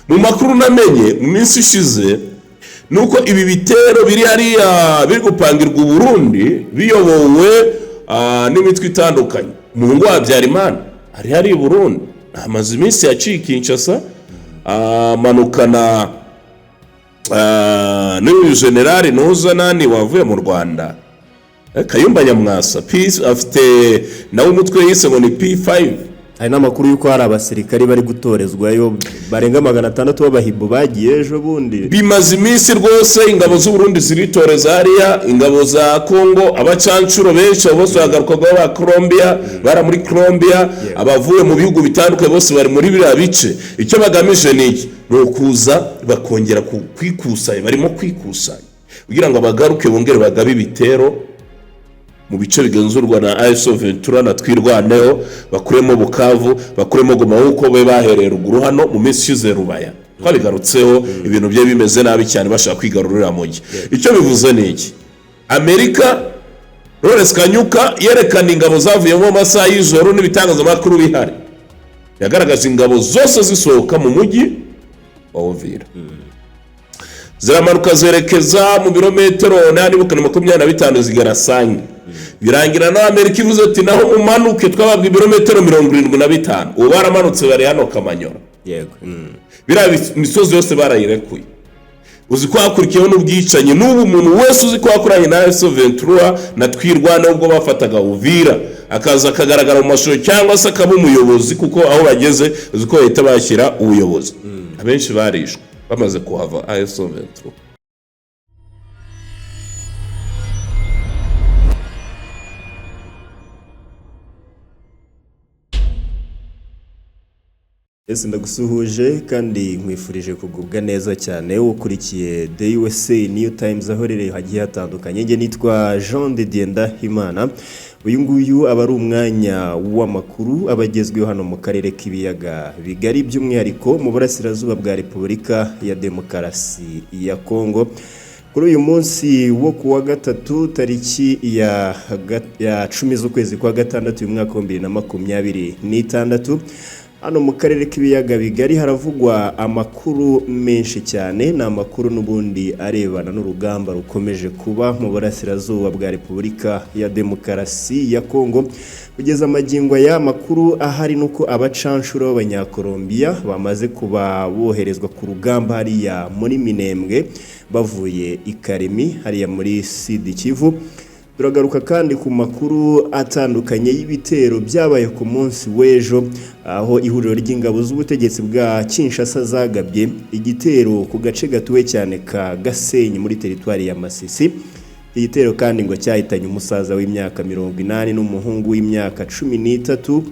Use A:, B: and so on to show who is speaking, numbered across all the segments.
A: Mu makuru namenye mu minsi ishize ni uko ibi bitero biri hariya biri gupangirwa Uburundi biyobowe n'imitwe itandukanye. Umuhungu wa Habyarimana ari hariya i Burundi, amaze iminsi yaciye Kinshasa, amanukana n'uyu generali ntuza nani wavuye mu Rwanda, Kayumba Nyamwasa. Peace afite nawe umutwe yise ngo ni P5.
B: Hari n'amakuru y'uko hari abasirikari bari gutorezwayo barenga 600 b'abahibo bagiye ejo bundi.
A: Bimaze iminsi rwose ingabo z'u Burundi ziritoreza hariya, ingabo za Congo, abacancuro benshi, abo bose bagarukwaho ba Colombia, bara muri Colombia, abavuye mu bihugu bitandukanye bose bari muri biriya bice. Icyo bagamije ni iki? Ni ukuza bakongera kwikusanya, barimo kwikusanya kugira ngo bagaruke bongere bagabe ibitero mu bice bigenzurwa na AFC Ventura na Twirwaneho, bakuremo Bukavu, bakuremo Goma, nk'uko be bahereye ruguru hano mu minsi ishize Rubaya twabigarutseho, ibintu bye bimeze nabi cyane, bashaka kwigarurira mujyi. Icyo bivuze ni iki? Amerika, Lawrence Kanyuka yerekana ingabo zavuyemo mu masaha y'ijoro n'ibitangazamakuru bihari, yagaragaje ingabo zose zisohoka mu mujyi wa Uvira, ziramanuka zerekeza mu birometero nanibuka ni 25 zigera Sange. Birangira na Amerika ivuze ati naho mumanuke, twababwa ibirometero 75. Ubu baramanutse bari hano Kamanyora.
B: Yego.
A: Biriya misozi yose barayirekuye. Uzi ko hakurikiyeho n'ubwicanyi. N'ubu umuntu wese uzi ko yakoranye na AFC Ventura na Twirwaneho ubwo bafataga Uvira, akaza akagaragara mu mashusho cyangwa se akaba umuyobozi, kuko aho bageze uzi ko bahita bashyira ubuyobozi, abenshi barishwe bamaze kuhava AFC Ventura.
B: Ese ndagusuhuje kandi nkwifurije kugubwa neza cyane ukurikiye The USA New Times aho rero hagiye hatandukanye. Njye nitwa Jean de Dieu Ndahimana. Uyu nguyu aba ari umwanya w'amakuru aba agezweho hano mu karere k'ibiyaga bigari, by'umwihariko mu burasirazuba bwa Repubulika ya Demokarasi ya Kongo. Kuri uyu munsi wo ku wa gatatu, tariki ya 10 z'ukwezi kwa gatandatu uyu mwaka wa 2026, hano mu karere k'ibiyaga bigari haravugwa amakuru menshi cyane. Ni amakuru n'ubundi arebana n'urugamba rukomeje kuba mu burasirazuba bwa Repubulika ya Demokarasi ya Kongo. Kugeza amagingo aya, makuru ahari nuko abacanshuro b'Abanyakolombiya bamaze kuba boherezwa ku rugamba hariya muri Minembwe bavuye i Karemi hariya muri Sud Kivu. Turagaruka kandi ku makuru atandukanye y'ibitero byabaye ku munsi w'ejo, aho ihuriro ry'ingabo z'ubutegetsi bwa Kinshasa zagabye igitero ku gace gatuwe cyane ka Gasenyi muri teritwari ya Masisi. Iki gitero kandi ngo cyahitanye umusaza w'imyaka 80 n'umuhungu w'imyaka 13.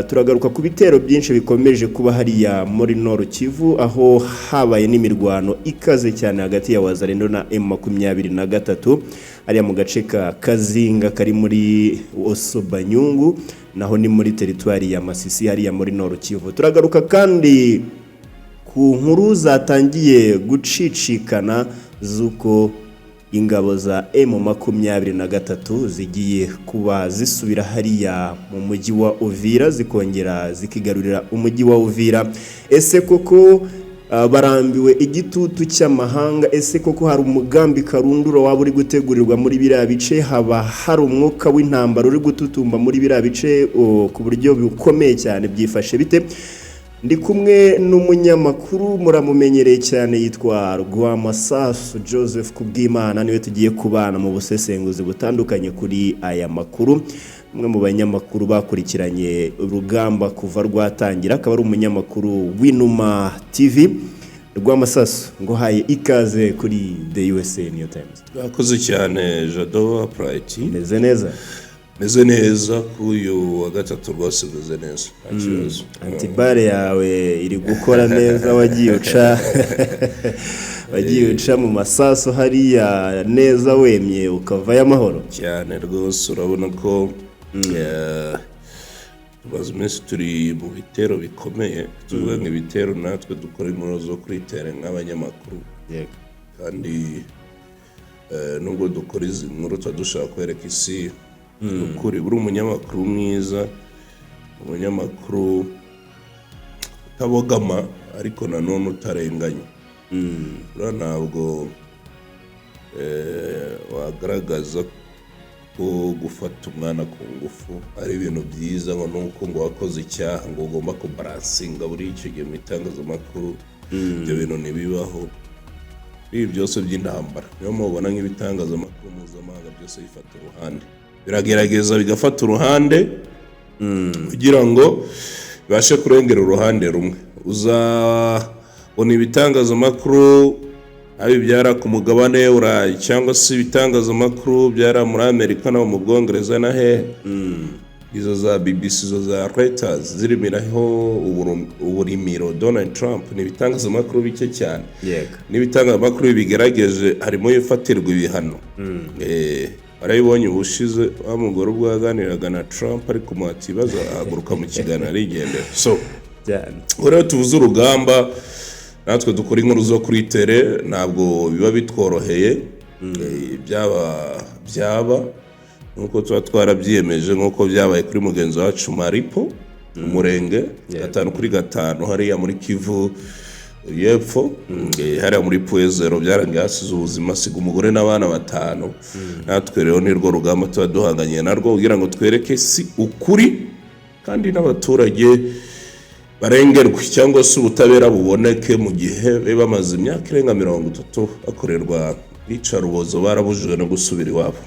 B: Turagaruka ku bitero byinshi bikomeje kuba hariya muri Nord Kivu, aho habaye n'imirwano ikaze cyane hagati ya Wazalendo na M23 hariya mu gace ka Kazinga kari muri Osobanyungu, naho ni muri teritwari ya Masisi hariya muri Nord Kivu. Turagaruka kandi ku nkuru zatangiye gucicikana z'uko ingabo za M23 zigiye kuba zisubira hariya mu mujyi wa Uvira, zikongera zikigarurira umujyi wa Uvira. Ese koko barambiwe igitutu cy'amahanga? Ese koko hari umugambi karundura waba uri gutegurirwa muri biriya bice? Haba hari umwuka w'intambara uri gututumba muri biriya bice ku buryo bukomeye cyane? Byifashe bite? Ndi kumwe n'umunyamakuru muramumenyereye cyane, yitwa Rwamasasu Joseph Kubwimana, niwe tugiye kubana mu busesenguzi butandukanye kuri aya makuru. Umwe mu banyamakuru bakurikiranye urugamba kuva rwatangira, akaba ari umunyamakuru w'Inuma TV. Rwamasasu, nguhaye ikaze kuri The USA New Times.
A: Murakoze cyane Jado Pride.
B: Meze neza.
A: Meze neza kuri uyu wa gatatu, rwose meze neza, nta kibazo.
B: Antibare yawe iri gukora neza, wagiye uca mu masasu hariya neza wemye ukavayo amahoro.
A: Cyane rwose, urabona ko tumaze iminsi turi mu bitero bikomeye. Tuvuga ngo ibitero, natwe dukora inkuru zo kuri tere nk'abanyamakuru. Kandi nubwo dukora izi nkuru, tuba dushaka kwereka isi ukuri. Buri umunyamakuru mwiza, umunyamakuru utabogama Ariko nanone utarenganya. Buriya ntabwo wagaragaza ko gufata umwana ku ngufu ari ibintu byiza, ngo nuko ngo wakoze icyaha ngo ugomba kubalancinga. Buri icyo gihe mu itangazamakuru ibyo bintu ntibibaho. Ibi byose by'intambara, niyo mubona nk'ibitangazamakuru mpuzamahanga byose bifata uruhande, biragerageza bigafata uruhande kugira ngo bibashe kurengera uruhande rumwe. Uzabona ibitangazamakuru haba ibyara ku mugabane w'Uburayi cyangwa se ibitangazamakuru byara muri Amerika no mu Bwongereza na hehe, izo za BBC, izo za Reuters zirimiraho uburimiro Donald Trump, ni ibitangazamakuru bike cyane. N'ibitangazamakuru bigerageje harimo ibifatirwa ibihano. Warabibonye ubushize wa mugore ubwo yaganiraga na Trump ari kumuhata ibibazo, ahaguruka mu kiganiro arigendera. So ubwo rero tuvuze urugamba, natwe dukora inkuru zo kuri terrain, ntabwo biba bitworoheye. Byaba nk'uko tuba twarabyiyemeje, nk'uko byabaye kuri mugenzi wacu Maripo Umurenge 5 kuri 5 hariya muri Kivu y'Epfo, hariya muri Point Zéro, byarangiye hasize ubuzima, asiga umugore n'abana batanu. Natwe rero ni rwo rugamba tuba duhanganye narwo kugira ngo twereke si ukuri kandi n'abaturage barengerwe cyangwa se ubutabera buboneke, mu gihe be bamaze imyaka irenga 30 bakorerwa iyicarubozo, barabujijwe no gusubira iwabo.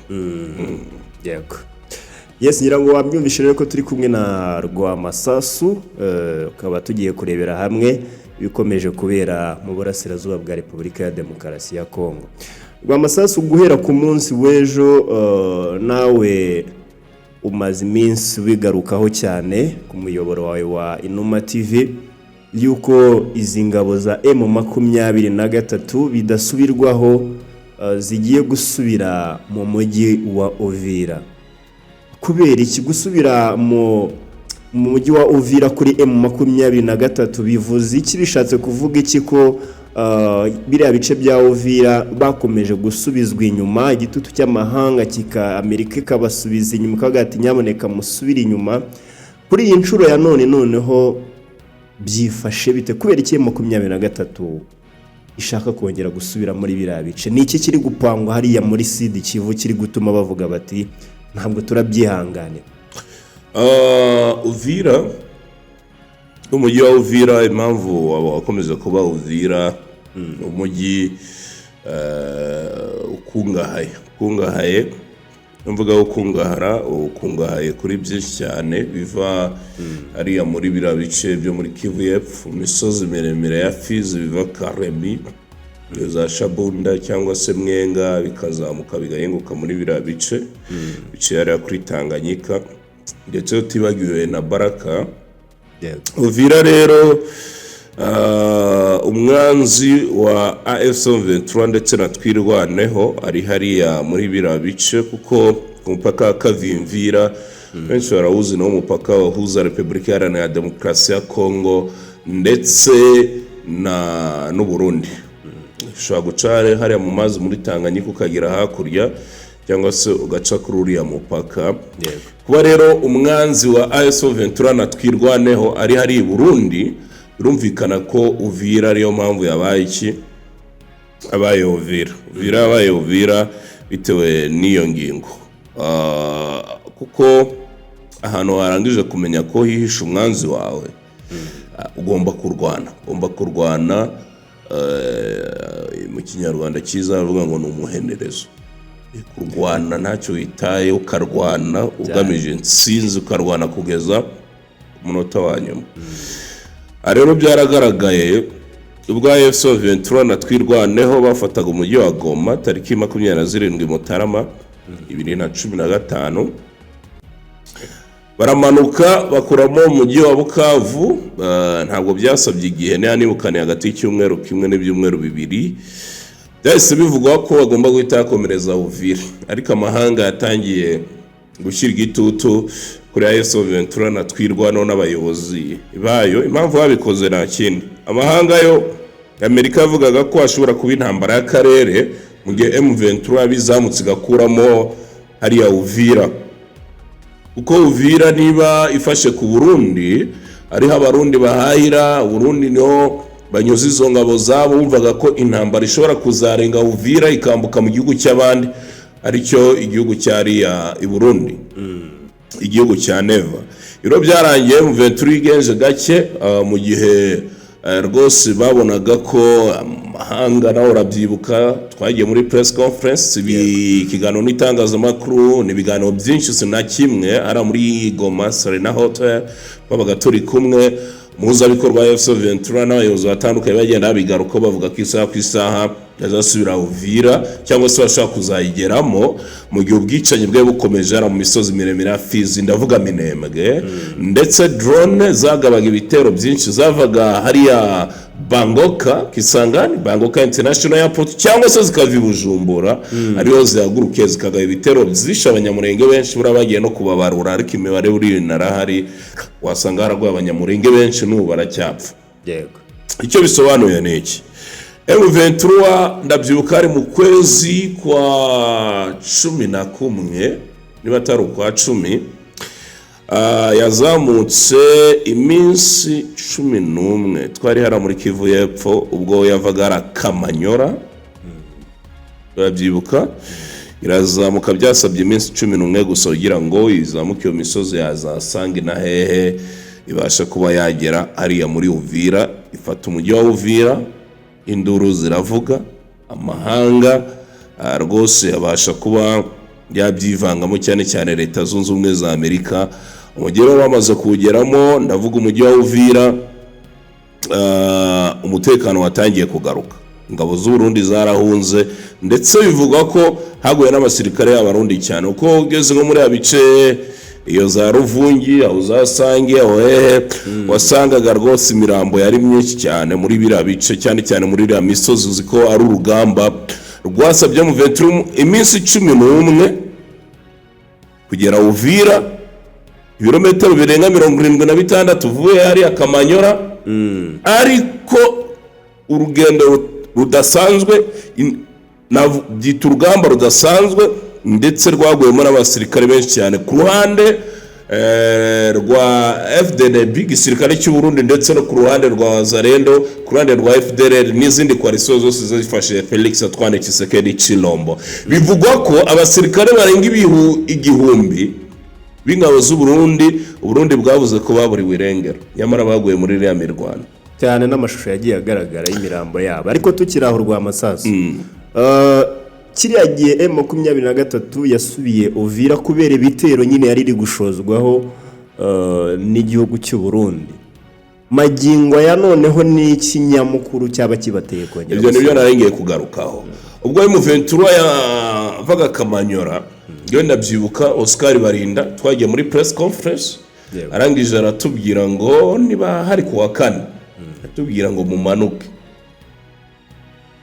B: Yego, yes, ngira ngo wabyumvishe rero ko turi kumwe na Rwamasasu, ukaba tugiye kurebera hamwe ibikomeje kubera mu burasirazuba bwa Repubulika ya Demokarasi ya Kongo. Rwamasasu, guhera ku munsi w'ejo, nawe umaze iminsi wigarukaho cyane ku muyoboro wawe wa Inuma TV yuko izi ngabo za M23 bidasubirwaho, zigiye gusubira mu mujyi wa Uvira. Kubera iki gusubira mu mujyi wa Uvira kuri M23 bivuze iki? Bishatse kuvuga iki ko biriya bice bya Uvira bakomeje gusubizwa inyuma, igitutu cy'amahanga kika Amerika ikabasubiza inyuma, ikavuga ati: "Nyamuneka musubire inyuma"? Kuri iyi nshuro ya none noneho byifashe bite? Kubera iki M23 ishaka kongera gusubira muri biriya bice? Ni iki kiri gupangwa hariya muri Sud Kivu kiri gutuma bavuga bati: "Ntabwo turabyihanganira"?
A: Uvira, umujyi wa Uvira, impamvu wakomeza kuba Uvira ni umujyi ukungahaye. Mvuga ukungahara, ukungahaye kuri byinshi cyane biva hariya muri biriya bice byo muri Kivu y'Epfo, mu misozi miremire ya Fizi, biva Karemi za Shabunda cyangwa se Mwenga, bikazamuka bigahinguka muri biriya bice biciye hariya kuri Tanganyika, ndetse utibagiwe na Baraka. Uvira rero, umwanzi wa AFC 23 ndetse na Twirwaneho ari hariya muri biriya bice, kuko ku mupaka wa Kavimvira benshi barawuzi, nawo umupaka wahuza Repubulika Iharanira Demokarasi ya Kongo ndetse na n'Uburundi. Ushobora guca hariya mu mazi muri Tanganyika ukagera hakurya, cyangwa se ugaca kuri uriya mupaka. Kuba rero umwanzi wa AFC 23 na Twirwaneho ari hari i Burundi, birumvikana ko Uvira ariyo mpamvu yabaye iki, abaye Uvira. Uvira yabaye Uvira bitewe n'iyo ngingo. Kuko ahantu warangije kumenya ko hihishe umwanzi wawe, ugomba kurwana, ugomba kurwana. Mu Kinyarwanda cyiza bavuga ngo ni umuhenerezo, kurwana ntacyo witaye, ukarwana ugamije intsinzi, ukarwana kugeza ku munota wa nyuma. Aha rero byaragaragaye ubwo AFC 23 na Twirwaneho bafataga umujyi wa Goma tariki 27 Mutarama 2015, baramanuka bakuramo umujyi wa Bukavu. Ntabwo byasabye igihe, niba nibukane hagati y'icyumweru kimwe n'ibyumweru 2, byahise bivugwa ko bagomba guhita bakomereza Uvira. Ariko amahanga yatangiye gushyira igitutu kuri AFC 23 na Twirwaneho n'abayobozi bayo. Impamvu babikoze nta kindi, amahanga yo Amerika yavugaga ko hashobora kuba intambara y'akarere mu gihe M23 bizamutse igakuramo hariya Uvira, kuko Uvira niba ifashe ku Burundi, ariho Abarundi bahahira. Burundi niho Banyuze izo ngabo zabo, bumvaga ko intambara ishobora kuzarenga Uvira ikambuka mu gihugu cy'abandi, aricyo igihugu cyariya i Burundi, igihugu cya Neva. Ibiro byarangiye M23 igenje gake, mu gihe rwose babonaga ko amahanga, nawe urabyibuka, twagiye muri press conference, ikiganiro n'itangazamakuru, ni ibiganiro byinshi, si na kimwe, ari muri Goma Serena Hotel, twabaga turi kumwe umuhuzabikorwa wa AFC 23 n'abayobozi batandukanye, bagenda babigaruka bavuga ko isaha ku isaha yazasubira Uvira cyangwa se bashaka kuzayigeramo mu gihe ubwicanyi bwe bukomeje hariya mu misozi miremire ya Fizi, ndavuga Minembwe. Ndetse drone zagabaga ibitero byinshi zavaga hariya Bangoka, Kisangani, Bangoka International Airport, cyangwa se zikava i Bujumbura, ariho zihagurukiye zikagaba ibitero byishe Abanyamurenge benshi. Buriya bagiye no kubabarura, ariko imibare buriya inarahari, wasanga haraguye Abanyamurenge benshi, n'ubu baracyapfa. Icyo bisobanuye ni iki? M23, ndabyibuka ari mu kwezi kwa 11, niba atari ukwa 10, yazamutse iminsi 11. Twari hariya muri Kivu y'Epfo ubwo yavaga hari Kamanyola, urabyibuka, irazamuka. Byasabye iminsi 11 gusa kugira ngo izamuke iyo misozi yazasanga na hehe, ibasha kuba yagera hariya muri Uvira, ifata umujyi wa Uvira. Induru ziravuga, amahanga rwose abasha kuba yabyivangamo, cyane cyane Leta Zunze Ubumwe za Amerika. Umujyi rero bamaze kuwugeramo, ndavuga umujyi wa Uvira, umutekano watangiye kugaruka. Ingabo z'Uburundi zarahunze, ndetse bivugwa ko haguye n'abasirikare b'Abarundi cyane, uko ugeze nko muri ya bice iyo za Ruvungi, aho za Sange, aho hehe, wasangaga rwose imirambo yari myinshi cyane muri biriya bice, cyane cyane muri iriya misozi. Uzi ko ari urugamba rwasabye M23 iminsi 11 kugera Uvira, ibirometero birenga 76 uvuye hariya Kamanyora, ariko urugendo rudasanzwe, byita urugamba rudasanzwe, ndetse rwaguyemo n'abasirikare benshi cyane ku ruhande rwa FDNB, igisirikare cy'u Burundi, ndetse no ku ruhande rwa Wazalendo, ku ruhande rwa FDLR n'izindi coalition zose zifashije Felix Antoine Tshisekedi Tshilombo. Bivugwa ko abasirikare barenga 1000 b'ingabo z'u Burundi, Uburundi bwavuze ko baburiwe irengero, nyamara baguye muri iriya mirwano.
B: Cyane, n'amashusho yagiye agaragara y'imirambo yabo. Ariko tukiri aho, Rwamasasu, kiriya gihe M23 yasubiye Uvira kubera ibitero nyine yari iri gushozwaho n'igihugu cy'u Burundi. Magingo aya noneho ni iki nyamukuru cyaba kibateye kongera
A: Ibyo nibyo
B: gusubira?
A: Nari ngiye kugarukaho. Ubwo M23 yavaga Kamanyora, iyo ndabyibuka, Oscar Barinda twagiye muri press conference, arangije aratubwira ngo niba hari ku wa kane, atubwira ngo mumanuke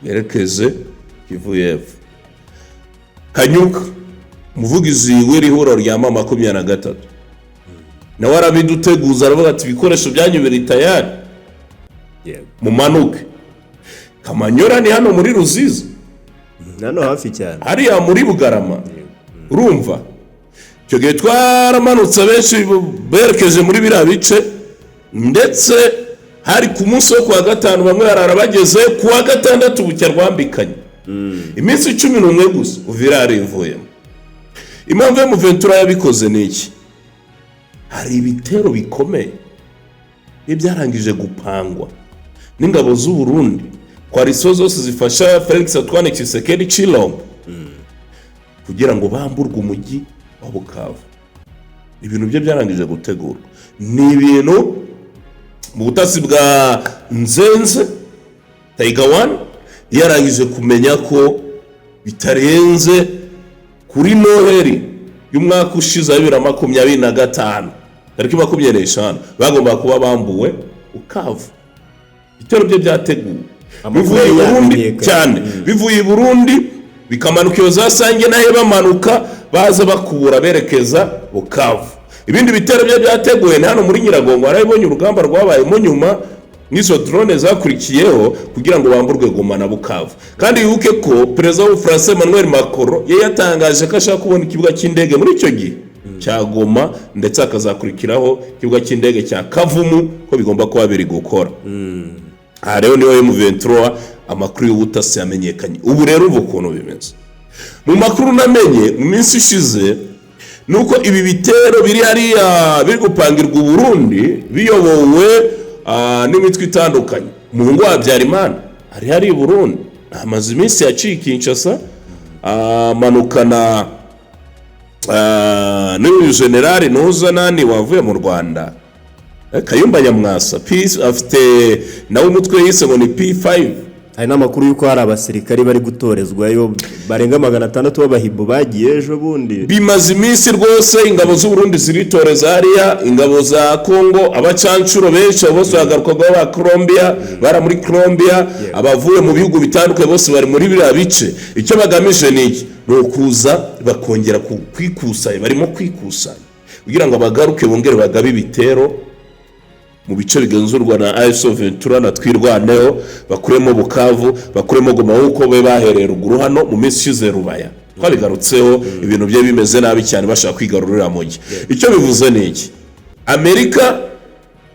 A: yerekeze Kivu y'Epfo. Kanyuka, umuvugizi w'iri huriro rya M23, nawe arabiduteguza, aravuga ati: "Ibikoresho byanyu biri tayari, mumanuke." Kamanyora ni hano muri Ruzizi.
B: Hano hafi cyane.
A: Hariya muri Bugarama. Urumva icyo gihe twaramanutse, benshi berekeje muri biriya bice, ndetse hari ku munsi wo kuwa gatanu, bamwe barara bageze ku wa gatandatu bucya rwambikanye. Iminsi 11 gusa Uvira yarivuyemo. Impamvu M23 yabikoze ni iki? Hari ibitero bikomeye n'ibyarangije gupangwa n'ingabo z'u Burundi, coalition zose zifasha Felix Antoine Tshisekedi Tshilombo, kugira ngo bamburwe umujyi wa Bukavu. Ibintu bye byarangije gutegurwa, ni ibintu mu butasi bwa Nzenze Tiger One yarangije kumenya ko bitarenze kuri Noheli y'umwaka ushize wa 2025, tariki 25, bagomba kuba bambuwe Bukavu. Ibitero bye byateguwe
B: Amakuru
A: bivuye i Burundi
B: yamenyekanye.
A: Cyane, bivuye i Burundi bikamanuka iyo za Sange nayo, bamanuka baza bakubura berekeza Bukavu. Ibindi bitero bye byateguwe ni hano muri Nyiragongo, warabibonye urugamba rwabayemo nyuma n'izo drone zakurikiyeho, kugira ngo bamburwe Goma na Bukavu. Kandi wibuke ko perezida w'Ubufaransa Emmanuel Macron yari yatangaje ko ashaka kubona ikibuga cy'indege muri icyo gihe cya Goma, ndetse hakazakurikiraho ikibuga cy'indege cya Kavumu, ko bigomba kuba biri gukora. Aha rero niho M23 amakuru y'ubutasi yamenyekanye. Ubu rero ubu ukuntu bimeze mu makuru namenye mu minsi ishize, nuko ibi bitero biri hariya biri gupangirwa u Burundi biyobowe n'imitwe itandukanye. Umuhungu wa Habyarimana ari hariya i Burundi, amaze iminsi yaciye i Kinshasa, amanukana n'uyu generali ntuza nani wavuye mu Rwanda, Kayumba Nyamwasa. Peace afite nawe umutwe yise ngo ni P5.
B: Hari n'amakuru y'uko hari abasirikari bari gutorezwayo barenga 600 b'abahibo bagiye ejo bundi.
A: Bimaze iminsi rwose, ingabo z'u Burundi ziritoreza hariya, ingabo za Congo, abacancuro benshi, abo bose bagarukwaho ba Colombia, bara muri Colombia, abavuye mu bihugu bitandukanye bose bari muri biriya bice. Icyo bagamije ni iki? Ni ukuza bakongera kwikusanya, barimo kwikusanya kugira ngo bagaruke bongere bagabe ibitero mu bice bigenzurwa na AFC M23 na Twirwaneho, bakuremo Bukavu, bakuremo Goma, nk'uko be bahereye ruguru hano mu minsi ishize Rubaya twabigarutseho. Ibintu bye bimeze nabi cyane, bashaka kwigarurira mujyi. Icyo bivuze ni iki? Amerika,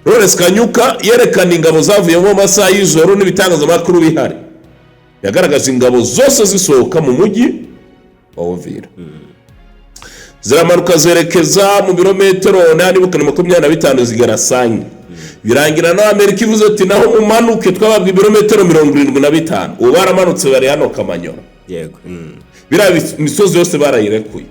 A: Lawrence Kanyuka yerekana ingabo zavuyemo mu masaha y'ijoro n'ibitangazamakuru bihari, yagaragaje ingabo zose zisohoka mu mujyi wa Uvira, ziramanuka zerekeza mu birometero nanibuka ni 25, zigera Sange. Birangira naho Amerika ivuze ati: "Naho mumanuke, twababwa ibirometero 75." Ubu baramanutse, bari hano Kamanyora. Biriya misozi yose barayirekuye.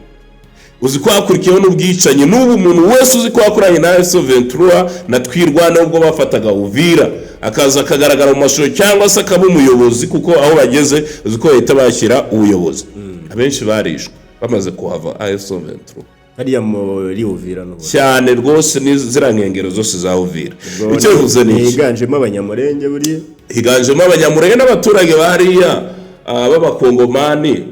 A: Uzi ko hakurikiyeho n'ubwicanyi. N'ubu umuntu wese uzi ko yakoranye na AFC M23 na Twirwaneho ubwo bafataga Uvira, akaza akagaragara mu mashusho cyangwa se akaba umuyobozi, kuko aho bageze uzi ko bahita bashyira ubuyobozi, abenshi barishwe bamaze kuhava AFC M23.
B: Hariya muri Uvira n'ubundi?
A: Cyane rwose, ni ziriya nkengero zose za Uvira. Icyo bivuze ni iki?
B: Higanjemo Abanyamurenge buriya.
A: Higanjemo Abanyamurenge n'abaturage bariya b'Abakongomani.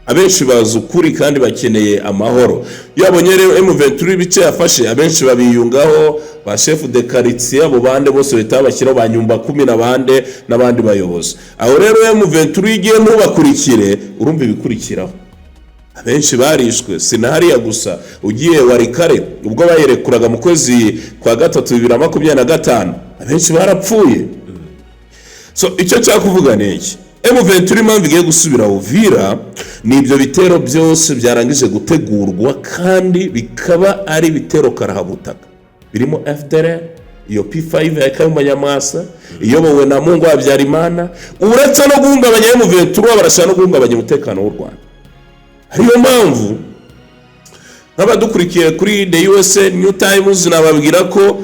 A: Abenshi bazi ukuri kandi bakeneye amahoro. Iyo babonye rero M23 ibice yafashe, abenshi babiyungaho, ba chef de quartier, abo bande bose bahita babashyiraho ba nyumba kumi n'abande n'abandi bayobozi. Aho rero M23 igiye ntubakurikire, urumva ibikurikiraho, abenshi barishwe. Si na hariya gusa, ugiye Warikare ubwo bayerekuraga mu kwezi kwa gatatu 2025, abenshi barapfuye. So icyo nshaka kuvuga ni iki? M23 impamvu igiye gusubira Uvira ni ibyo bitero byose byarangije gutegurwa, kandi bikaba ari ibitero karahabutaka birimo FDLR, iyo P5 ya Kayumba Nyamwasa iyobowe na Mungu Habyarimana. Uretse no guhungabanya M23, barashaka no guhungabanya umutekano w'u Rwanda. Ariyo mpamvu nk'abadukurikiye kuri The USA New Times nababwira ko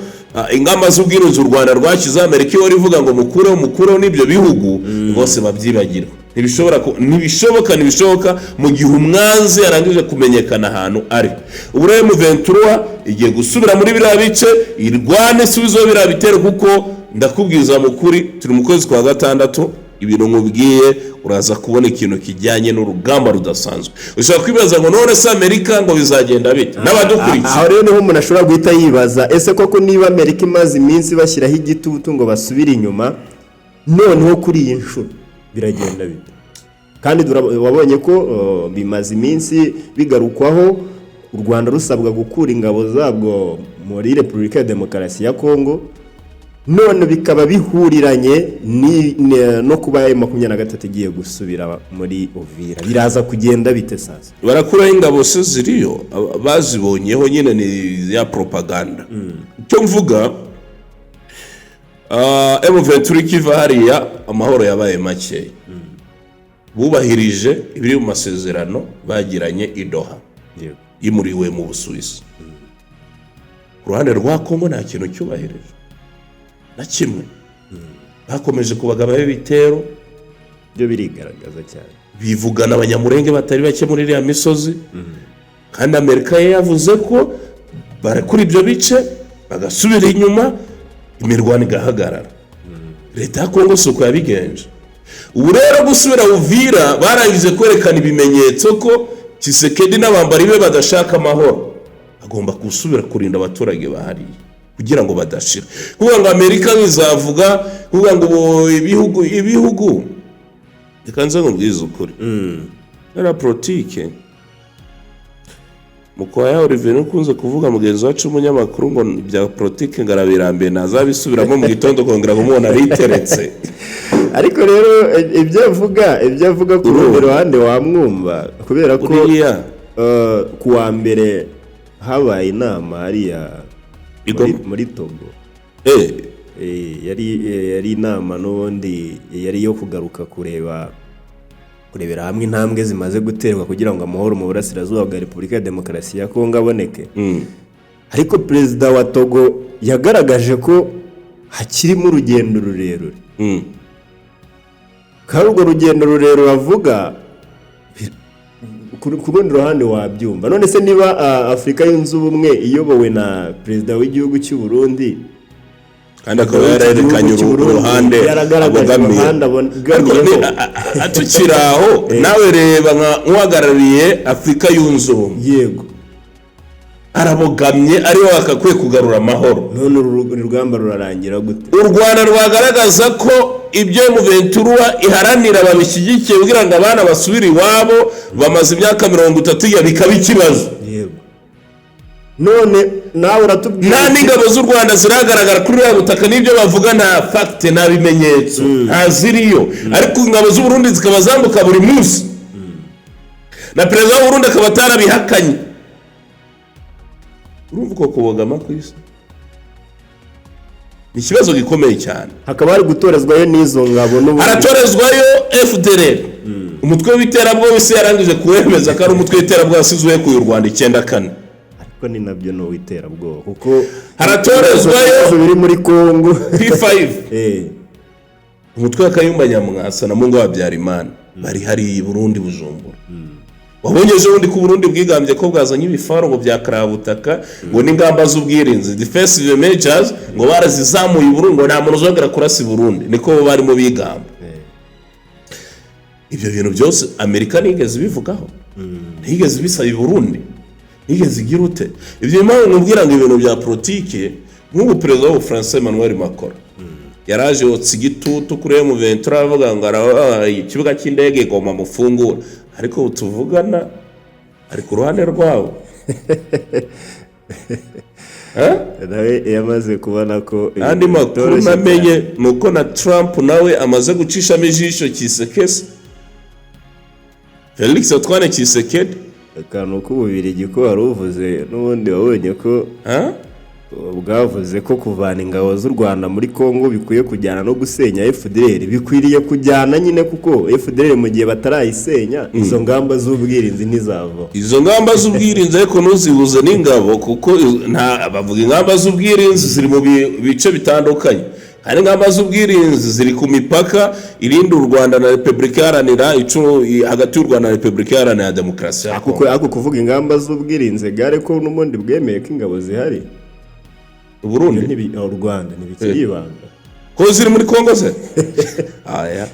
A: ingamba z'ubwirinzi u Rwanda rwashyizeho, Amerika ihora ivuga ngo mukureho, mukureho, n'ibyo bihugu bose babyibagirwa. Ntibishobora ntibishoboka, ntibishoboka mu gihe umwanzi yarangije kumenyekana ahantu ari. Ubu rero M23 igiye gusubira muri biriya bice, irwane, isubizeho biriya bitero, kuko ndakubwiza mu kuri, turi mu kwezi kwa gatandatu, ibintu nkubwiye uraza kubona ikintu kijyanye n'urugamba rudasanzwe. Ushobora kwibaza ngo: "None se Amerika ngo bizagenda bite?" N'abadukurikiye.
B: Aho rero niho umuntu ashobora guhita yibaza: ese koko niba Amerika imaze iminsi bashyiraho igitutu ngo basubire inyuma, noneho kuri iyi nshuro biragenda bite? Kandi wabonye ko bimaze iminsi bigarukwaho, u Rwanda rusabwa gukura ingabo zabwo muri Repubulika ya Demokarasi ya Kongo, none bikaba bihuriranye no kuba M23 igiye gusubira muri Uvira. Biraza kugenda bite sasa?
A: Barakuraho ingabo se ziriyo? Bazibonyeho nyine ni ya propaganda. Icyo mvuga, M23 ikiva hariya amahoro yabaye makeya. Bubahirije ibiri mu masezerano bagiranye i Doha yimuriwe mu Busuwisi. Ku ruhande rwa Kongo nta kintu cyubahirije na kimwe, bakomeje kubagabaho ibitero.
B: Byo birigaragaza cyane.
A: Bivugana Abanyamurenge batari bake muri iriya misozi, kandi Amerika yo yavuze ko barekura ibyo bice bagasubira inyuma, imirwano igahagarara. Leta ya Kongo si uko yabigenje. Ubu rero gusubira Uvira, barangije kwerekana ibimenyetso ko Tshisekedi n'abambari be badashaka amahoro. Agomba gusubira kurinda abaturage bahariye kugira ngo badashira. Kuvuga ngo Amerika bizavuga, kuvuga ngo ubu ibihugu, reka nze nkubwize ukuri, la politique Mukwaya Olivier ukunze kuvuga, mugenzi wacu w'umunyamakuru, ngo bya politiki ngo arabirambiye, ntazabisubiramo mu gitondo kongera kumubona ariteretse.
B: Ariko rero ibyo avuga ku rundi ruhande wamwumva, kubera ko
A: uriya
B: ku wa mbere habaye inama hariya muri Togo. Yari inama n'ubundi yari iyo kugaruka kurebera hamwe intambwe zimaze guterwa kugira ngo amahoro mu burasirazuba bwa Repubulika ya Demokarasi ya Kongo aboneke. Ariko perezida wa Togo yagaragaje ko hakirimo urugendo rurerure, kandi urwo rugendo rurerure avuga, ku rundi ruhande wabyumva. None se niba Afurika Yunze Ubumwe iyobowe na perezida w'igihugu cy'u Burundi,
A: kandi akaba yarerekanye
B: igihugu cy'u Burundi
A: uruhande
B: yaragaragaje
A: abogamiye.
B: uruhande
A: Ariko
B: abogamiyeho.
A: Tukiri aho, nawe reba nka nk'uhagarariye Afurika Yunze Ubumwe, arabogamye, ariwe wakakwiye kugarura amahoro.
B: None uru rugamba rurarangira gute?
A: U Rwanda rwagaragaza ko ibyo Muventura iharanira babishyigikiye kugira ngo abana basubire iwabo bamaze imyaka 30, ya bikaba ikibazo.
B: Yego, none nawe uratubwira
A: Nta n'ingabo z'u Rwanda ziragaragara kuri uriya butaka, n'ibyo bavuga nta fact, nta bimenyetso, nta ziriyo, ariko ingabo z'u Burundi zikaba zambuka buri munsi, na perezida w'u Burundi akaba atarabihakanye. Urumva uko kubogama ku isi ni ikibazo gikomeye cyane.
B: Hakaba hari gutorezwayo n'izo ngabo n'ubundi.
A: Haratorezwayo FDLR, umutwe w'iterabwoba isi yarangije kuwemeza ko ari umutwe w'iterabwoba wasize uhekuye u Rwanda 94.
B: Ariko ni nabyo ni uw'iterabwoba, kuko
A: Haratorezwayo
B: ibibazo biri muri Kongo.
A: P5, umutwe wa Kayumba Nyamwasa na Mungu wa Habyarimana, bari hariya i Burundi, Bujumbura. Wabonye ejo bundi ko Burundi bwigambye ko bwazanye ibifaru ngo bya karabutaka, ngo n'ingamba z'ubwirinzi, defensive measures, ngo barazizamuye i Burundi, ngo nta muntu uzongera kurasa i Burundi, niko bo barimo bigamba. Ibyo bintu byose Amerika ntigeze ibivugaho, ntigeze ibisaba i Burundi, ntigeze igira ute. Ibyo impamvu nkubwira ngo ibintu bya politike, nk'ubu perezida w'Ubufaransa Emmanuel Macron yaraje yotsa igitutu kuri M23, avuga ngo ikibuga cy'indege Goma mufungura, ariko ubu tuvugana ari ku ruhande rwabo. Eh?
B: Nawe yamaze kubona ko ibintu
A: Andi makuru
B: bitoroshye
A: namenye
B: cyane.
A: ni uko na Trump nawe amaze gucishamo ijisho Tshisekedi, Felix Antoine Tshisekedi.
B: Akantu k'Ububirigi ko wari uvuze, n'ubundi wabonye ko
A: Ah?
B: bwavuze ko kuvana ingabo z'u Rwanda muri Congo bikwiye kujyana no gusenya FDLR, bikwiriye kujyana nyine, kuko FDLR mu gihe batarayisenya izo ngamba z'ubwirinzi ntizavaho.
A: Izo ngamba z'ubwirinzi ariko ntuzihuze n'ingabo, kuko nta bavuga ingamba z'ubwirinzi ziri mu bice bitandukanye. Hari ingamba z'ubwirinzi ziri ku mipaka irinda u Rwanda na Repubulika Iharanira hagati y'u Rwanda na Repubulika Iharanira Demokarasi ya
B: Kuko
A: Kongo.
B: ariko kuvuga ingamba z'ubwirinzi gare ko n'ubundi bwemeye ko ingabo zihari.
A: Burundi?
B: U Rwanda ntibikiri ibanga.
A: Ko ziri muri Kongo se? Aya.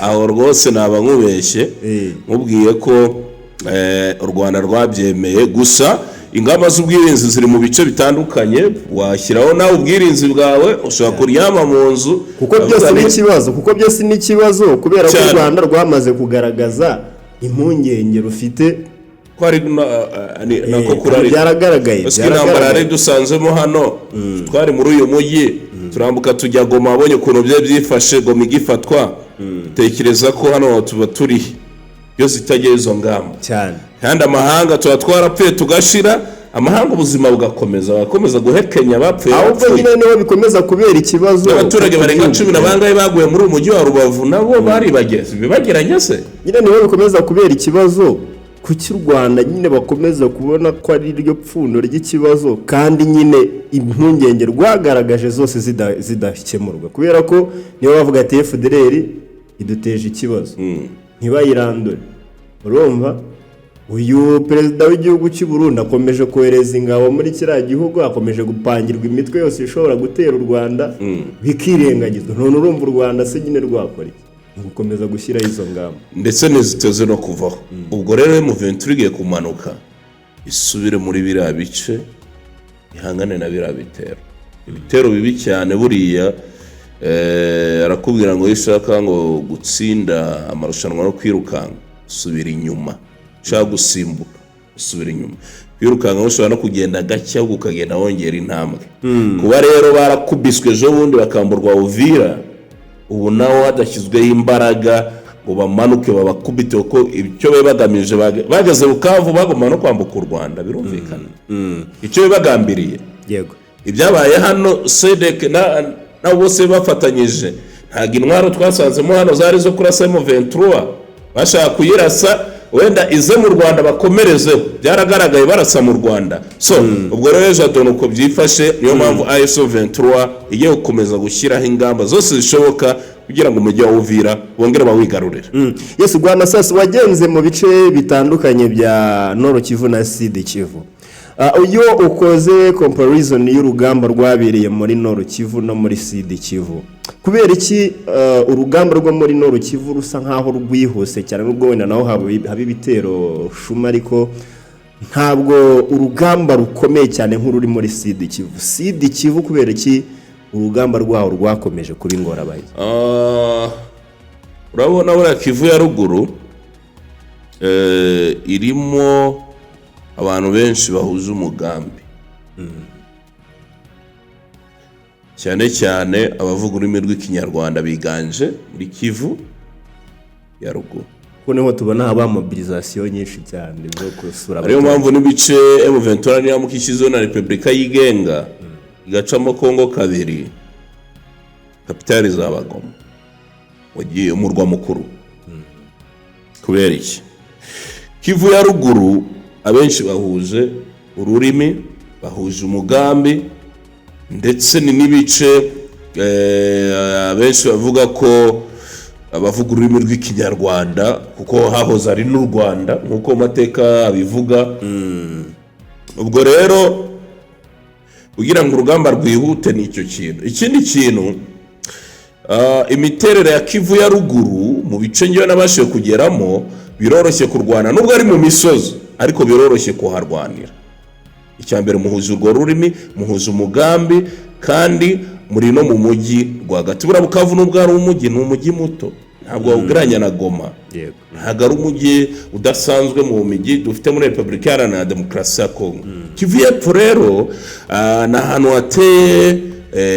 A: Aho rwose naba nkubeshye nkubwiye ko u Rwanda rwabyemeye. Gusa ingamba z'ubwirinzi ziri mu bice bitandukanye, washyiraho nawe ubwirinzi bwawe, ushobora kuryama mu nzu.
B: Kuko byose ni ikibazo, kuko byose ni ikibazo, kubera ko u Rwanda rwamaze kugaragaza impungenge rufite.
A: Ko ari nako kurari
B: Byaragaragaye.
A: Ese intambara yari
B: Byaragaragaye.
A: dusanzemo hano, twari muri uyu mujyi, turambuka tujya Goma, wabonye ukuntu byari byifashe Goma igifatwa. Tekereza ko hano tuba turi iyo zitagira izo ngamba.
B: Cyane.
A: Kandi amahanga tuba twarapfuye tugashira, amahanga ubuzima bugakomeza, bagakomeza guhekenya abapfuye
B: Ahubwo
A: bapfuye.
B: nyine niho bikomeza kubera ikibazo.
A: Abaturage barenga
B: Ku
A: cumi na bangahe baguye muri uyu mujyi wa Rubavu, nabo bari bageze bibagiranye se?
B: Nyine niho bikomeza kubera ikibazo. Kuki u Rwanda nyine bakomeza kubona ko ari ryo pfundo ry'ikibazo, kandi nyine impungenge rwagaragaje zose zidakemurwa? Kubera ko niyo bavuga ati FDLR iduteje ikibazo, ntibayirandure. Urumva uyu perezida w'igihugu cy'u Burundi akomeje kohereza ingabo muri kiriya gihugu, akomeje gupangirwa imitwe yose ishobora gutera u Rwanda, bikirengagizwa. None urumva u Rwanda se nyine rwakora iki? Ni ugukomeza gushyiraho izo ngamba.
A: Ndetse ntiziteze no kuvaho. Ubwo rero M23 igiye kumanuka isubire muri biriya bice, ihangane na biriya bitero, ibitero bibi cyane. Buriya arakubwira ngo iyo ushaka ngo gutsinda amarushanwa no kwirukanka, subira inyuma, ushaka gusimbuka Usubira inyuma. Kwirukanka ushobora no kugenda gake, ahubwo ukagenda wongera intambwe. Kuba rero barakubiswe ejo bundi bakamburwa Uvira, ubu nawo hadashyizweho imbaraga ngo bamanuke babakubite, kuko icyo bari bagamije, bageze Bukavu bagomba no kwambuka u Rwanda, birumvikana icyo bari bagambiriye. Ibyabaye hano, SADC nabo bose bafatanyije, ntabwo intwaro twasanzemo hano zari zo kurasa M23. Bashaka kuyirasa wenda ize mu Rwanda bakomerezeho, byaragaragaye barasa mu Rwanda. So ubwo rero ejo uko byifashe, niyo mpamvu AFC M23 igiye gukomeza gushyiraho ingamba zose zishoboka kugira ngo umujyi wa Uvira bongere bawigarurire.
B: Yesu Rwamasasu, wagenze mu bice bitandukanye bya Nord Kivu na Sud Kivu. Iyo ukoze comparison y'urugamba rwabereye muri Nord Kivu no muri Sud Kivu, kubera iki urugamba rwo muri Nord Kivu rusa nkaho rwihuse cyane, nubwo wenda naho haba ibitero shuma, ariko ntabwo urugamba rukomeye cyane nk'ururi muri Sud Kivu? Sud Kivu, kubera iki urugamba rwaho rwakomeje kuba ingorabahizi?
A: Urabona buriya Kivu ya Ruguru irimo abantu benshi bahuje umugambi, cyane cyane abavuga ururimi rw'Ikinyarwanda biganje muri Kivu ya Ruguru.
B: Kuko niho tubona haba mobilisation nyinshi cyane zo gusura.
A: Ariyo mpamvu n'ibice M23 niramuka ishyizeho na Repubulika yigenga igacamo Kongo kabiri, kapitali izaba Goma, wagiye umurwa mukuru. Kubera iki? Kivu ya Ruguru abenshi bahuje ururimi, bahuje umugambi, ndetse ni n'ibice abenshi bavuga ko abavuga ururimi rw'Ikinyarwanda, kuko hahoze ari n'u Rwanda nk'uko mu mateka abivuga. Ubwo rero kugira ngo urugamba rwihute ni icyo kintu. Ikindi kintu, imiterere ya Kivu ya Ruguru mu bice ngewe nabashije kugeramo, biroroshye kurwana nubwo ari mu misozi, ariko biroroshye kuharwanira. Icya mbere, muhuza urwo rurimi, muhuza umugambi, kandi muri no mu mujyi rwagati. Buriya Bukavu nubwo ari umujyi, ni umujyi muto, ntabwo wawugereranya na Goma. Ntabwo ari umujyi udasanzwe mu mijyi dufite muri Repubulika Iharanira Demokarasi ya Kongo. Kivu y'Epfo rero ni ahantu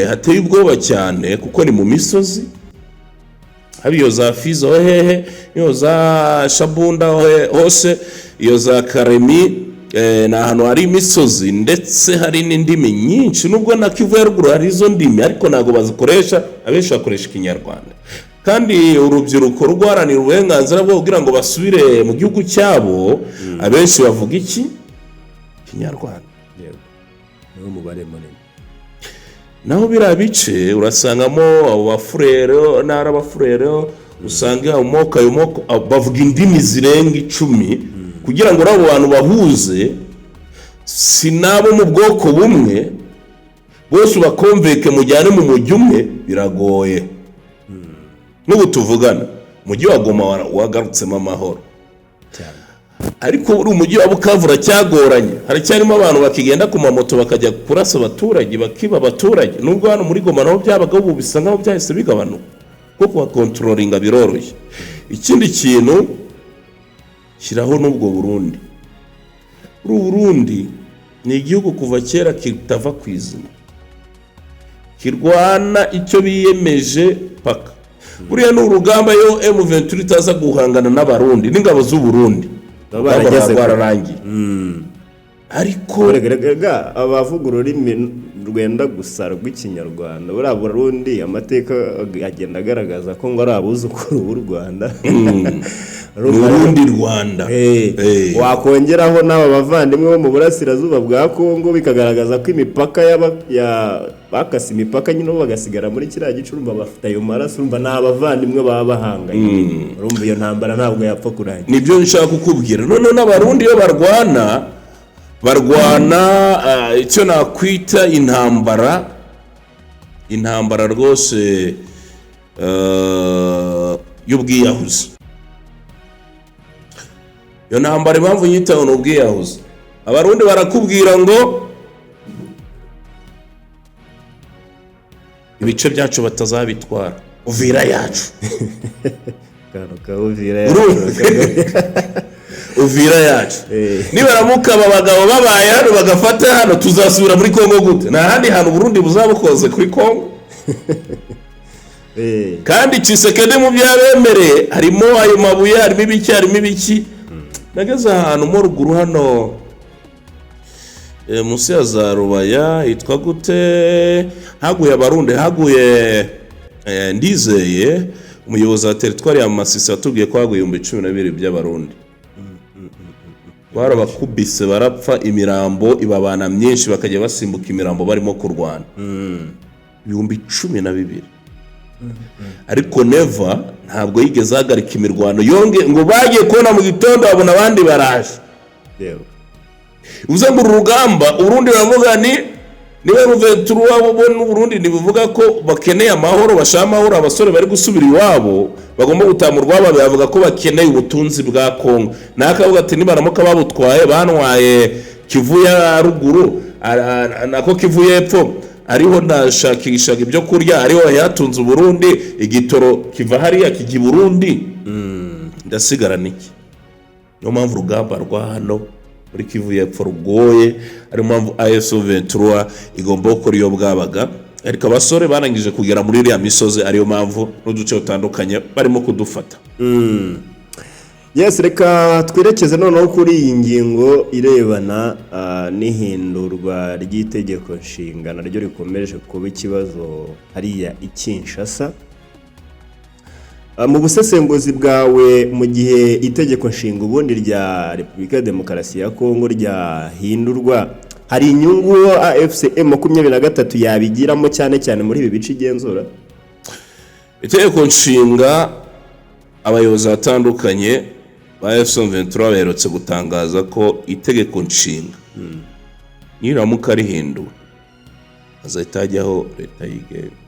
A: hateye ubwoba cyane, kuko ni mu misozi, haba iyo za Fizi aho hehe, iyo za Shabunda aho hose, iyo za Karemi, ni ahantu hari imisozi ndetse hari n'indimi nyinshi. Nubwo na Kivu ya Ruguru hari izo ndimi, ariko ntabwo bazikoresha, abenshi bakoresha Ikinyarwanda. Kandi urubyiruko rwaranira uburenganzira bwo kugira ngo basubire mu gihugu cyabo, abenshi bavuga iki? Ikinyarwanda.
B: Yego, niwo mubare munini.
A: Naho biriya bice urasangamo abo Bafurero n'ari Abafurero, usanga amoko, ayo moko bavuga indimi zirenga 10. Kugira ngo abo bantu bahuze, si n'abo mu bwoko bumwe bose ubakomveke mujyane mu mujyi umwe, biragoye. N'ubu tuvugana umujyi wa Goma wagarutsemo amahoro,
B: cyane.
A: Ariko uri umujyi wa Bukavu uracyagoranye, haracyarimo abantu bakigenda ku mamoto bakajya kurasa abaturage, bakiba abaturage. Nubwo hano muri Goma naho byabaga, ubu bisa nkaho byahise bigabanuka kuko kuhakontrolinga biroroshye. Ikindi kintu, shyiraho n'ubwo Burundi. Uru Burundi ni igihugu kuva kera kitava ku izima, kirwana icyo biyemeje paka. Buriya ni urugamba, yo M23 itaza guhangana n'Abarundi n'ingabo z'u Burundi,
B: Baba barageze kure.
A: rwararangiye, ariko
B: Rega abavuga ururimi rwenda gusa rw'Ikinyarwanda, buriya Burundi amateka agenda agaragaza ko ngo ari abuzukuru b'u Rwanda.
A: Ni urundi Rwanda.
B: Wakongeraho n'aba bavandimwe bo mu burasirazuba bwa Kongo, bikagaragaza ko imipaka bakase imipaka nyine, bo bagasigara muri kiriya gice. Urumva bafite ayo maraso, urumva ni abavandimwe baba bahanganye, urumva iyo ntambara ntabwo yapfa kurangira.
A: Nibyo nshaka kukubwira. Noneho n'Abarundi iyo barwana, barwana icyo nakwita intambara, intambara rwose y'ubwiyahuzi. Iyo ntambara, impamvu nyitaho ni ubwiyahuzi, Abarundi barakubwira ngo ibice byacu batazabitwara, Uvira yacu.
B: Akantu ka Uvira.
A: Urumva? Uvira yacu.
B: Eh.
A: Nibaramuka aba bagabo babaye hano bagafata hano, tuzasubira muri Kongo gute? Nta handi hantu Burundi buzabukoze kuri Kongo. Kandi Tshisekedi mu byo yabemereye harimo ayo mabuye, harimo ibiki, harimo ibiki. Nageze ahantu mo ruguru hano, munsi ya za Rubaya, hitwa gute, haguye Abarundi, haguye, ndizeye umuyobozi wa teritwari ya Masisi watubwiye ko haguye 12,000 by'Abarundi. Barabakubise barapfa, imirambo ibabana myinshi, bakajya basimbuka imirambo barimo kurwana. 12,000. Ariko Neva ntabwo yigeze ahagarika imirwano, yonge ngo bagiye kubona mu gitondo babona abandi baraje. Bivuze ngo uru rugamba Urundi baravuga ni niba ruventura bo n'Uburundi ntibivuga ko bakeneye amahoro, bashaka amahoro, abasore bari gusubira iwabo bagomba gutaha mu rwabo, bavuga ko bakeneye ubutunzi bwa Kongo. Nakavuga ati nibaramuka babutwaye, bantwaye Kivu ya ruguru, nako Kivu y'epfo, ariho ndashakishaga ibyo kurya, ariho yatunze Uburundi, igitoro kiva hariya kijya i Burundi, ndasigarana iki? Niyo mpamvu urugamba rwa hano muri Kivu y'epfo rugoye, ariyo mpamvu AFC 23 igomba gukora iyo bwabaga. Ariko abasore barangije kugera muri iriya misozi, ariyo mpamvu n'uduce dutandukanye barimo kudufata.
B: Yes, reka twerekeze noneho kuri iyi ngingo irebana n'ihindurwa ry'itegeko nshinga, naryo rikomeje kuba ikibazo hariya i Kinshasa. Mu busesenguzi bwawe, mu gihe itegeko nshinga ubundi rya Repubulika ya Demokarasi ya Kongo ryahindurwa, hari inyungu AFC M23 yabigiramo, cyane cyane muri ibi bice igenzura?
A: Itegeko nshinga, abayobozi batandukanye ba AFC 23 baherutse gutangaza ko itegeko nshinga niramuka rihinduwe hazahita hajyaho leta yigenga.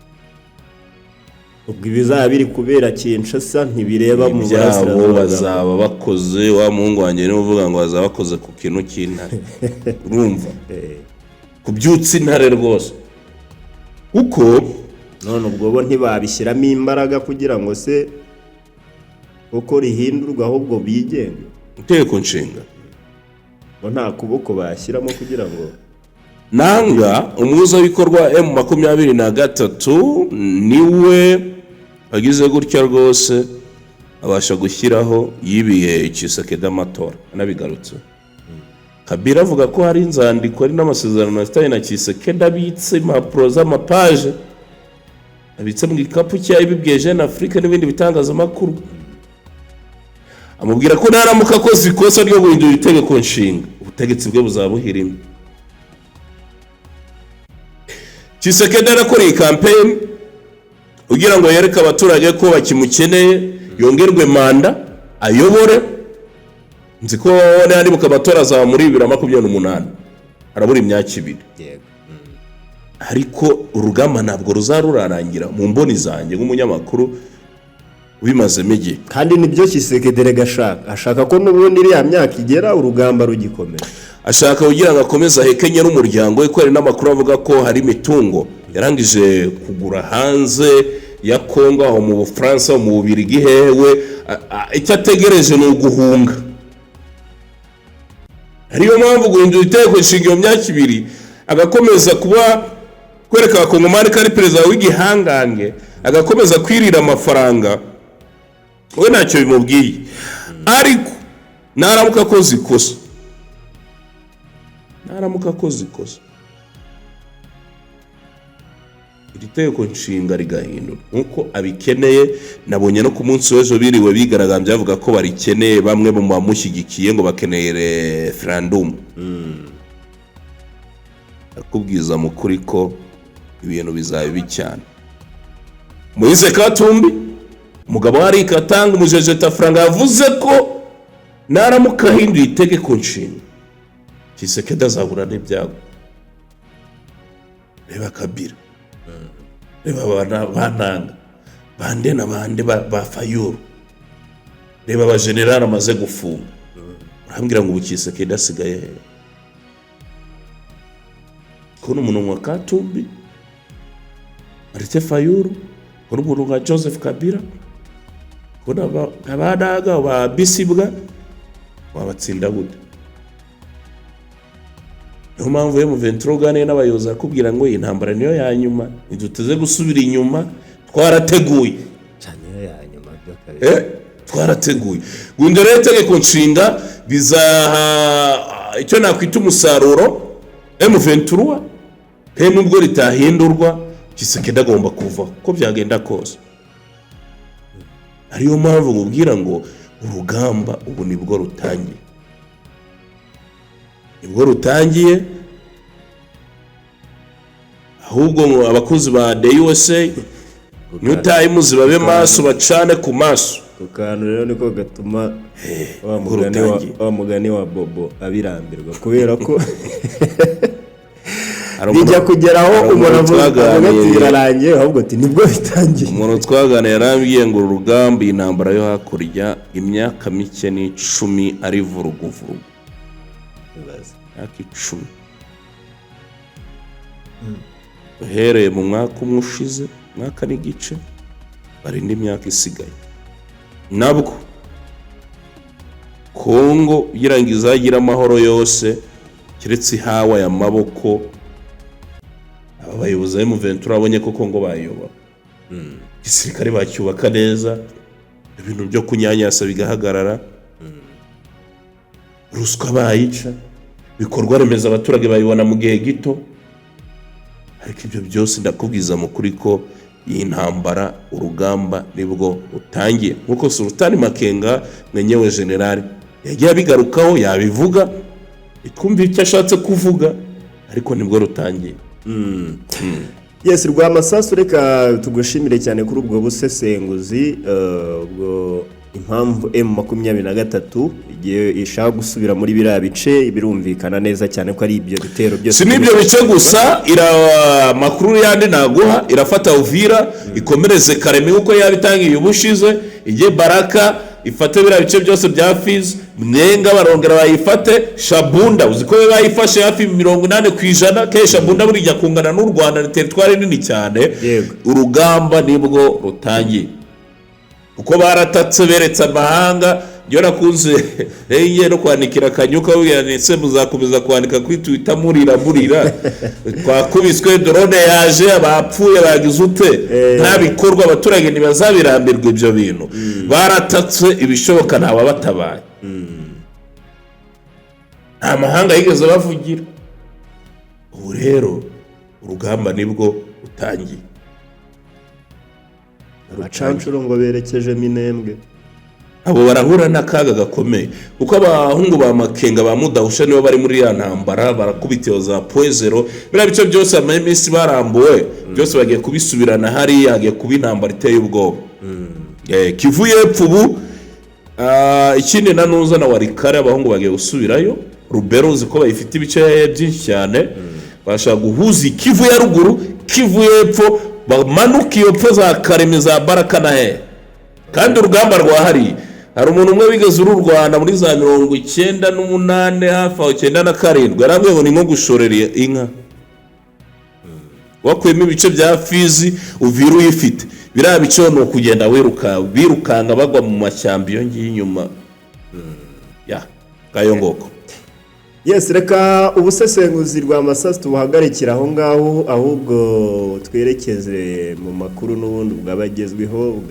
B: Ubwo ibizaba biri kubera Kinshasa ntibireba mu
A: Ibyabo
B: burasirazuba bwa
A: bazaba bakoze, wa muhungu wanjye niwe uvuga ngo bazaba bakoze ku kintu cy'intare, urumva, kubyutsa intare rwose, kuko
B: None ubwo bo ntibabishyiramo imbaraga kugira ngo se uko rihindurwa ahubwo bigenge?
A: Itegeko nshinga
B: Ngo nta kuboko bashyiramo kugira ngo
A: Nanga umuhuzabikorwa M23 niwe wagize gutya rwose abasha gushyiraho, yibiye Tshisekedi amatora anabigarutse. Kabila avuga ko hari inzandiko, hari n'amasezerano afitanye na Tshisekedi abitse, impapuro z'amapaje abitse mu gikapu cye, ibibwiye Jeune Afrique n'ibindi bitangazamakuru, amubwira ko naramuka akoze ikosa ryo guhindura itegeko nshinga, ubutegetsi bwe buzaba buhirimye. Tshisekedi yarakoreye campaign kugira ngo yereke abaturage ko bakimukeneye, yongerwe manda ayobore. Nzi ko nibuka amatora azaba muri 2028, harabura imyaka 2. Ariko urugamba ntabwo ruzarurarangira mu mboni zanjye nk'umunyamakuru ubimazemo igihe.
B: Kandi nibyo Tshisekedi erega ashaka, ashaka ko n'ubundi iriya myaka igera urugamba rugikomeza.
A: Ashaka kugira ngo akomeze ahekenye n'umuryango we, ko hari n'amakuru avuga ko hari imitungo yarangije kugura hanze ya Kongo, aho mu Bufaransa, mu Bubirigi, hewe. Icyo ategereje ni uguhunga. Ariyo mpamvu guhindura itegeko nshinga iyo myaka 2, agakomeza kuba kwereka Abakongomani ko ari perezida w'igihangange, agakomeza kwirira amafaranga, we ntacyo bimubwiye. Ariko naramuka akoze ikosa, naramuka akoze ikosa, iri tegeko nshinga rigahindura nk'uko abikeneye, nabonye no ku munsi w'ejo biriwe bigaragambya bavuga ko barikeneye, bamwe mu bamushyigikiye ngo bakeneye referandumu, akubwiza mu kuri ko ibintu bizaba bibi cyane. Moise Katumbi, umugabo wari katanga umujejeta faranga, yavuze ko naramuka ahinduye itegeko nshinga, Tshisekedi azahura n'ibyago. Reba Kabila, reba bananga bande na bande ba Fayulu, reba abajenerali amaze gufunga, urambwira ngo ubu Tshisekedi asigaye he? Kubona umuntu nka Katumbi, Martin Fayulu, kubona umuntu nka Joseph Kabila, kubona abanaga ba Bisibwa. Wabatsinda gute? Niyo mpamvu iyo M23 uganiye n'abayobozi akubwira ngo iyi ntambara niyo ya nyuma, ntiduteze gusubira inyuma, twarateguye.
B: Cyane, niyo ya nyuma byo kabisa.
A: Twarateguye. Guhindura rero itegeko nshinga bizaha icyo nakwita umusaruro M23 pe, nubwo ritahindurwa Tshisekedi agomba kuva uko byagenda kose. Ariyo mpamvu nkubwira ngo urugamba ubu nibwo rutangiye, nibwo rutangiye. Ahubwo ngo abakozi ba The USA New Times babe maso, bacane ku maso.
B: Ako kantu rero niko gatuma wa
A: Ubwo
B: mugani wa,
A: rutangiye.
B: wa mugani wa Bobo abirambirwa, kubera ko
A: Hari
B: bijya kugeraho
A: hari
B: umuntu
A: umuntu
B: avuga ati
A: twaganiriye.
B: "Birarangiye," ahubwo ati "Nibwo bitangiye."
A: Umuntu twaganiriye yarambwiye ngo uru rugamba, iyi ntambara yo hakurya, imyaka mike ni 10 ari vuruguvurugu.
B: Ibaze.
A: Imyaka 10 uhereye mu mwaka umwe ushize, mwaka n'igice, barinda imyaka isigaye, nabwo Kongo kugira ngo izagire amahoro yose, keretse ihawe aya maboko aba bayobozi ba M23 babonye ko Kongo bayobora, igisirikare bacyubaka neza, ibintu byo kunyanyasa bigahagarara, ruswa bayica, ibikorwa remezo abaturage babibona mu gihe gito. Ariko ibyo byose ndakubwiza mu kuri ko iyi ntambara, urugamba nibwo rutangiye, nk'uko Sultani Makenga mwenyewe generali yagiye abigarukaho, yabivuga twumva icyo ashatse kuvuga, ariko nibwo rutangiye.
B: Yes, Rwamasasu, reka tugushimire cyane kuri ubwo busesenguzi. Ubwo impamvu M23 igiye ishaka gusubira muri biriya bice birumvikana neza cyane ko ari ibyo bitero byose.
A: Si n'ibyo bice gusa, ira amakuru yandi naguha, irafata Uvira, ikomereze Karemi kuko yabitangiye ubushize, ijye Baraka, ifate biriya bice byose bya Fizi, Mwenga barongera bayifate, Shabunda uzi ko bayifashe hafi 80%. Ke Shabunda burya kungana n'u Rwanda, ni territoire nini cyane. Urugamba nibwo rutangiye, kuko baratatse, beretse amahanga. Njyewe nakunze ngiye no kwandikira Kanyuka bubwira, ndetse muzakomeza kwandika kuri Twitter murira murira, twakubiswe, drone yaje, abapfuye bagize ute, nta bikorwa, abaturage ntibazabirambirwa ibyo bintu. Baratatse ibishoboka, ntawabatabaye, nta mahanga yigeze bavugira. Ubu rero urugamba nibwo rutangiye.
B: Abacancuro ngo berekeje Minembwe.
A: Abo barahura n'akaga gakomeye, kuko abahungu ba Makenga ba Mudahusha nibo bari muri ya ntambara, barakubita iyo za Point Zéro, biriya bice byose bamaze iminsi barambuwe byose bagiye kubisubirana hariya, hagiye kuba intambara iteye ubwoba. Kivu y'Epfo ubu, ikindi na nuza na Walikale, abahungu bagiye gusubirayo. Rubero uzi ko bayifite ibice byinshi cyane, bashaka guhuza Kivu ya Ruguru, Kivu y'Epfo, bamanuka iyo pfo za Karemi, za Baraka na hehe. Kandi urugamba rwahariye, hari umuntu umwe wigeze ururwana muri za 98, hafi aho 97, yarambwiye ngo ni nko gushorera inka. Wakuyemo ibice bya Fizi, Uvira uyifite, biriya bice ni ukugenda wiruka, birukanga bagwa mu mashyamba iyo ngiyo inyuma ya ngayo ngoko.
B: Yes, reka ubusesenguzi rwa Masasu tubuhagarikira aho ngaho, ahubwo twerekeze mu makuru n'ubundi bwabagezweho.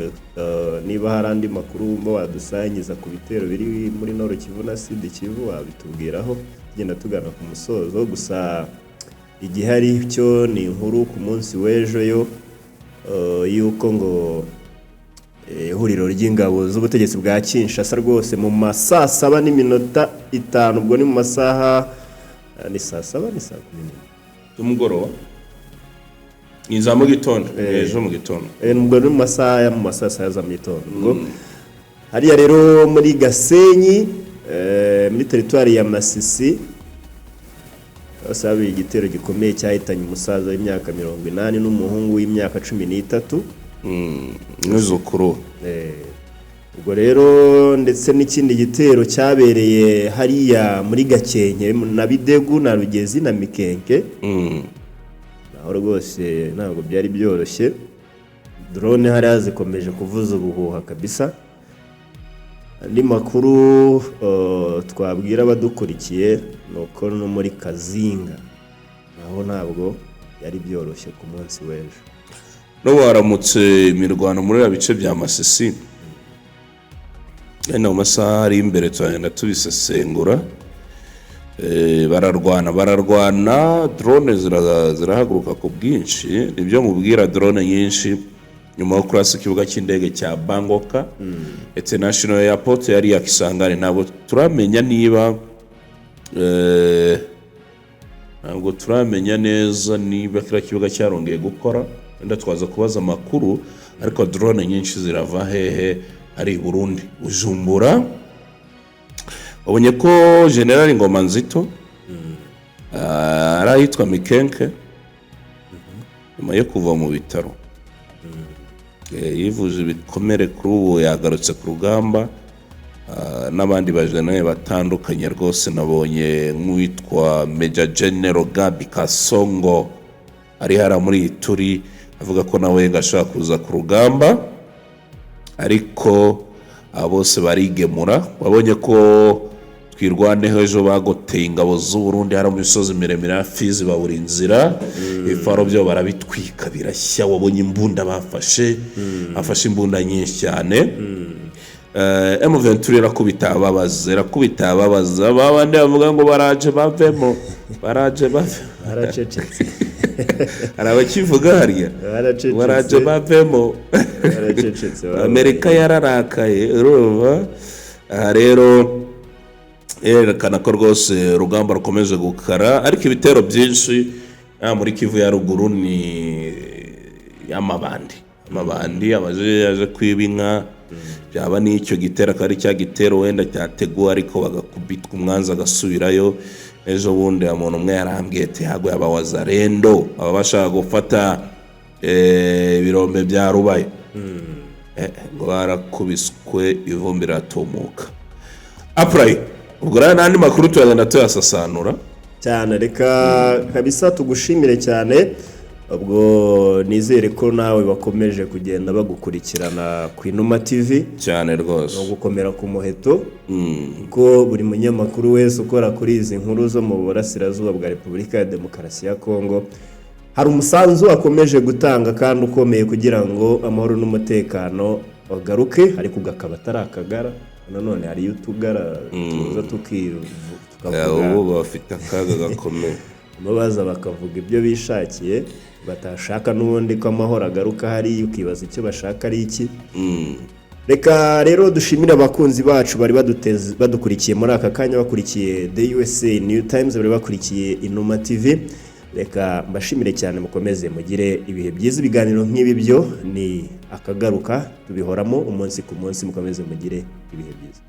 B: Niba hari andi makuru wumva wadusangiza ku bitero biri muri Nord Kivu na Sud Kivu, wabitubwiraho tugenda tugana ku musozo. Gusa igihari cyo ni inkuru ku munsi w'ejo yo yuko ngo ihuriro ry'ingabo z'ubutegetsi bwa Kinshasa rwose mu ma 7:05, ubwo ni mu masaha ni saa 7, ni saa 11
A: Z'umugoroba, ni za mu gitondo, ejo mu gitondo.
B: Ubwo ni mu masaha ya mu ma saa 7 za mu gitondo. Ubwo hariya rero muri Gasenyi, muri teritwari ya Masisi, hose habereye igitero gikomeye cyahitanye umusaza w'imyaka 80 n'umuhungu w'imyaka 13.
A: Mwuzukuru.
B: Ubwo rero ndetse n'ikindi gitero cyabereye hariya muri Gakenke na Bidegu na Rugezi na Mikenke, naho rwose ntabwo byari byoroshye, drone hariya zikomeje kuvuza ubuhuha kabisa. Andi makuru twabwira abadukurikiye ni uko no muri Kazinga naho ntabwo yari byoroshye ku munsi w'ejo.
A: No waramutse imirwano muri biriya bice bya Masisi. Wenda mu masaha ari imbere turagenda tubisesengura. Bararwana, bararwana, drone zirahaguruka ku bwinshi. Nibyo mubwira, drone nyinshi nyuma yo kurasa ikibuga cy'indege cya Bangoka International Airport yari ya Kisangani. Ntabwo turamenya neza niba kiriya kibuga cyarongeye gukora. Wenda twaza kubaza amakuru, ariko drone nyinshi zirava hehe? Ari i Burundi, Bujumbura. Wabonye ko General Ngoma Nzito ari ahitwa Mikenke nyuma yo kuva mu bitaro. Yivuje ibikomere, kuri ubu yagarutse ku rugamba. N'abandi bajenali batandukanye rwose, nabonye nk'uwitwa Major General Gabi Kasongo ari hariya muri Ituri, avuga ko nawe ngo ashobora kuza ku rugamba, ariko aba bose barigemura. Wabonye ko Twirwaneho ejo bagoteye ingabo z'u Burundi hariya mu misozi miremire ya Fizi, babura inzira, ibifaro byo barabitwika birashya. Wabonye imbunda bafashe, bafashe imbunda nyinshi cyane. M23 irakubita ababaza, irakubita ababaza. Babandi bavuga ngo baraje bavemo, baraje bave
B: Baracecetse.
A: Hari abakivuga harya?
B: Baracecetse.
A: Baraje bavemo.
B: Baracecetse.
A: Amerika yararakaye, urumva. Aha rero yerekana ko rwose urugamba rukomeje gukara, ariko ibitero byinshi haba muri Kivu ya Ruguru ni y'amabandi, amabandi abaje yaje kwiba inka. Byaba n'icyo gitero akaba ari cya gitero wenda cyateguwe, ariko bagakubitwa umwanzi agasubirayo. Ejo bundi umuntu umwe yarambwiye ati haguye abawazarendo, aba bashaka gufata ibirombe bya Rubaye. Ngo barakubiswe ivumbi riratumuka apurayi. Ubwo rero n'andi makuru turagenda tuyasasanura.
B: Cyane, reka kabisa tugushimire cyane. Ubwo nizere ko nawe bakomeje kugenda bagukurikirana ku Inuma TV.
A: Cyane rwose.
B: No gukomera ku muheto, kuko buri munyamakuru wese ukora kuri izi nkuru zo mu burasirazuba bwa Repubulika ya Demokarasi ya Kongo hari umusanzu akomeje gutanga kandi ukomeye kugira ngo amahoro n'umutekano bagaruke, ariko ugakaba atari akagara. Nanone hariyo utugara tuza tukavuga.
A: Ubu bafite akaga gakomeye.
B: Baza bakavuga ibyo bishakiye, batashaka n'ubundi ko amahoro agaruka hariya, ukibaza icyo bashaka ari iki. Reka rero dushimire abakunzi bacu bari badukurikiye muri aka kanya, bakurikiye The USA New Times, bari bakurikiye Inuma TV. Reka mbashimire cyane, mukomeze mugire ibihe byiza. Ibiganiro nk'ibi byo ni akagaruka, tubihoramo umunsi ku munsi. Mukomeze mugire ibihe byiza.